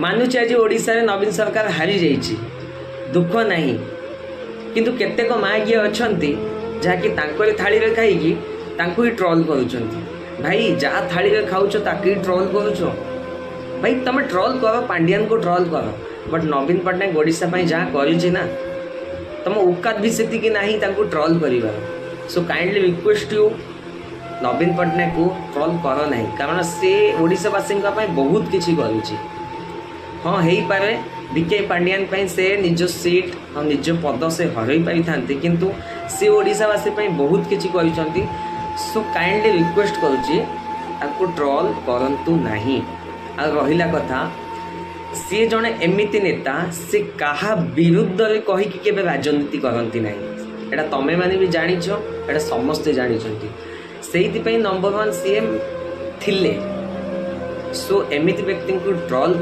ମାନୁଛି, ଆଜି ଓଡ଼ିଶାରେ ନବୀନ ସରକାର ହାରିଯାଇଛି, ଦୁଃଖ ନାହିଁ। କିନ୍ତୁ କେତେକ ମାଗିଆ ଅଛନ୍ତି, ଯାହାକି ତାଙ୍କରି ଥାଳିରେ ଖାଇକି ତାଙ୍କୁ ହିଁ ଟ୍ରଲ୍ କରୁଛନ୍ତି। ଭାଇ, ଯାହା ଥାଳିରେ ଖାଉଛ, ତାକୁ ହିଁ ଟ୍ରଲ୍ କରୁଛ। ଭାଇ, ତମେ ଟ୍ରଲ୍ କର, ପାଣ୍ଡିଆନକୁ ଟ୍ରଲ୍ କର, ବଟ୍ ନବୀନ ପଟ୍ଟନାୟକ ଓଡ଼ିଶା ପାଇଁ ଯାହା କରିଛି ନା, ତମ ଔକାତ ବି ସେତିକି ନାହିଁ ତାଙ୍କୁ ଟ୍ରଲ୍ କରିବାର। ସୋ କାଇଣ୍ଡଲି ରିକ୍ୱେଷ୍ଟ you, ନବୀନ ପଟ୍ଟନାୟକକୁ ଟ୍ରଲ୍ କର ନାହିଁ, କାରଣ ସେ ଓଡ଼ିଶାବାସୀଙ୍କ ପାଇଁ ବହୁତ କିଛି କରିଛି। ହଁ, ହେଇପାରେ ଭିକେ ପାଣ୍ଡିଆନ ପାଇଁ ସେ ନିଜ ସିଟ୍ ଆଉ ନିଜ ପଦ ସେ ହରାଇ ପାରିଥାନ୍ତେ, କିନ୍ତୁ ସେ ଓଡ଼ିଶାବାସୀ ପାଇଁ ବହୁତ କିଛି କରିଛନ୍ତି। ସୋ କାଇଣ୍ଡଲି ରିକ୍ୱେଷ୍ଟ କରୁଛି, ତାଙ୍କୁ ଟ୍ରଲ୍ କରନ୍ତୁ ନାହିଁ। ଆଉ ରହିଲା କଥା, ସିଏ ଜଣେ ଏମିତି ନେତା, ସେ କାହା ବିରୁଦ୍ଧରେ କହିକି କେବେ ରାଜନୀତି କରନ୍ତି ନାହିଁ। ଏଇଟା ତମେମାନେ ବି ଜାଣିଛ, ଏଇଟା ସମସ୍ତେ ଜାଣିଛନ୍ତି। ସେଇଥିପାଇଁ ନମ୍ବର ୱାନ୍ ସିଏମ୍ ଥିଲେ। ସୋ ଏମିତି ବ୍ୟକ୍ତିଙ୍କୁ ଟ୍ରଲ୍